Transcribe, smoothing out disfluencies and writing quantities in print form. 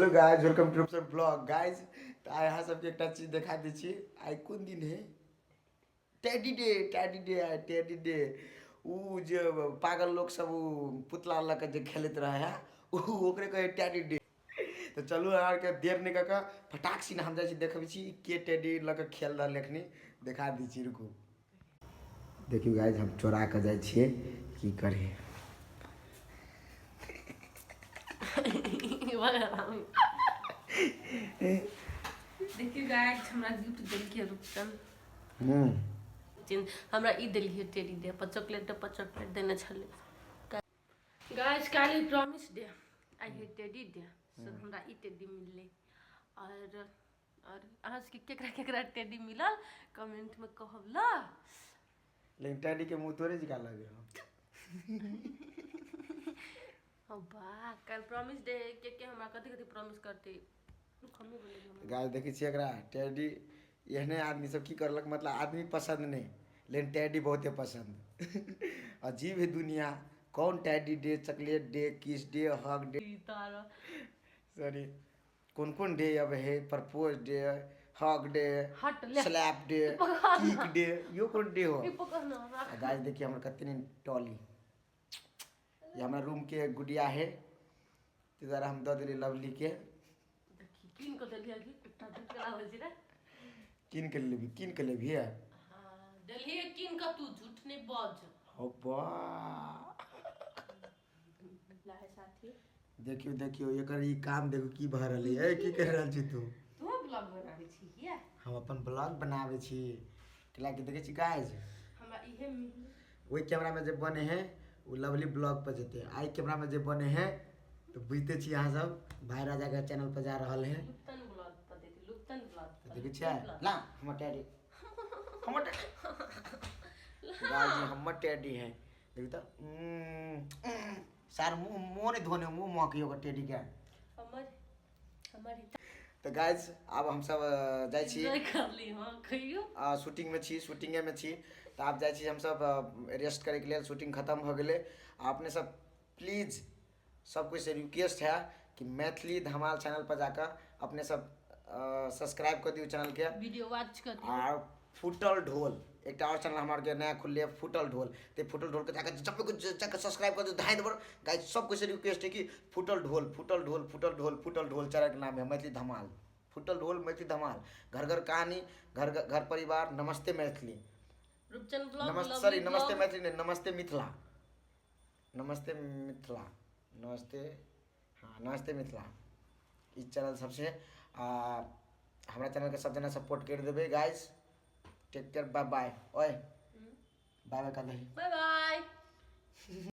Hello guys, welcome to Rupsan blog. Guys, तऽ आइ अहाँ सबके एकटा चीज देखा दै छी। आइ कोन दिन है? टेडी डे, टेडी डे, आइ टेडी डे। उ जे पागल लोक सब उ पुतला लऽ कऽ जे खेलैत रहै है, उ ओकरे कहै टेडी डे। तऽ चलू, अहाँ आरके देर नहि कऽ कऽ फटाक सिना हम जाइ छी, देखबै छी के टेडी लऽ कऽ खेल रहल एखनी, देखा दै छी। रुकू, देखियौ गाइज, हम चोरा कऽ जाइ छियै। की करी? देखियौ गाइस, हमरा गिफ्ट देलकै रूपचन। हमरा ई देलियै टेडी डे पर, चॉकलेट पर चॉकलेट देने छलै। गाइस, काल्हि प्रॉमिस डे, आइ है टेडी डे। सो हमरा ई टेडी मिललै। और अहाँ सबके केकरा केकरा टेडी मिलल, कमेंटमे कहब ल। लेकिन टेडी के मुंह तोरे जकाँ लगे हो। वाह, काल्हि प्रॉमिस डे, के के हमरा कथी कथी प्रॉमिस करतै, हमहूँ बोललियै। गाइस, देखै छियै एकरा टेडी। एहने आदमी सब की करलक, मतलब आदमी पसन्द नहि, लेकिन टेडी बहुते पसन्द। अजीब है दुनिया। कौन teddy day, chocolate day, kiss day, hug day, तारा सॉरी, कोन कोन डे अब है, प्रपोज डे, हग डे, हट ले। स्लैप डे, किक डे, यो कोन डे हो? ई पकड़ ना हमरा। आ गाइस, देखिए हमर कते नीक टॉली। ये हमरा रूम के गुडिया है, ताहि दुआरे हम दऽ देलियै लवली के। देखी, कीन कऽ देलियै कि कुत्ता झूठ केना होइ छै रे? कीन के लेबी, कीन के लेबी है। हाँ, देलियै कीन कऽ, तू झूठ नहि बज। हो बा। लाहे साथी। देखियौ, देखियौ, एकर ई काम देखू, की भऽ रहल है। की कर रहल छी तू? तू ब्लॉग बनाबै छी किया? हम अपन ब्लॉग बनाबै छी। कैलाकि देखै छी गाइस, हमरा इहे मिल ओहि कैमरामे जे बने है ओ लवली ब्लॉग पर जेतै, आई कैमरामे जे बने है तऽ बुझिते छी अहाँ सब, भाई राजा के चैनल पर जा रहल है। लुप्तन ब्लॉग पर देती, लुप्तन ब्लॉग पर। देखै छियै ला हमर टैडी, हमर टैडी। गाइस, ये हमर टैडी है। देखू तऽ, सार मुँह मुँह नहि धोने, मुँह महकी ओकर टेडी के। हमर हमर तऽ गाइस, आब हमसब जाइ छी। एन्जॉय करली। हाँ, कहियो। शूटिंगमे छी, शूटिंगेमे छी, तऽ आब जाइ छी हमसब रेस्ट करैके लेल। शूटिंग खतम भऽ गेलै। आ अपने सब प्लीज, सब कोइसँ रिक्वेस्ट है कि मैथिली धमाल चैनल पर जाकऽ अपने सब सब्सक्राइब कऽ दियौ चैनलके। वीडियो वॉच कर दियौ। आ फूटल ढोल एकटा आओर चैनल हमरा आरके नया खुललै, फूटल ढोल। तऽ फूटल ढोलके जाकऽ सब जाकऽ सब्सक्राइब कऽ दियौ धाँइ दबर। गाइस, सब कोइसँ रिक्वेस्ट है कि फूटल ढोल, फूटल ढोल, फूटल ढोल, फूटल ढोल चैनलके नाम है मैथिली धमाल, फूटल ढोल, मैथिली धमाल, घर घर कहानी, घर घर परिवार, नमस्ते मैथिली। रूपचंद ब्लॉग। नमस्ते, सॉरी, नमस्ते मैथिली नहीं, नमस्ते मिथिला, नमस्ते मिथिला, नमस्ते, हाँ, नमस्ते मिथिला। ई चैनल सबसे आ हमरा चैनलके सब जना सपोर्ट कर देबै। Guys, take care, bye bye. ओए, बाय बाय कर दही। Bye bye.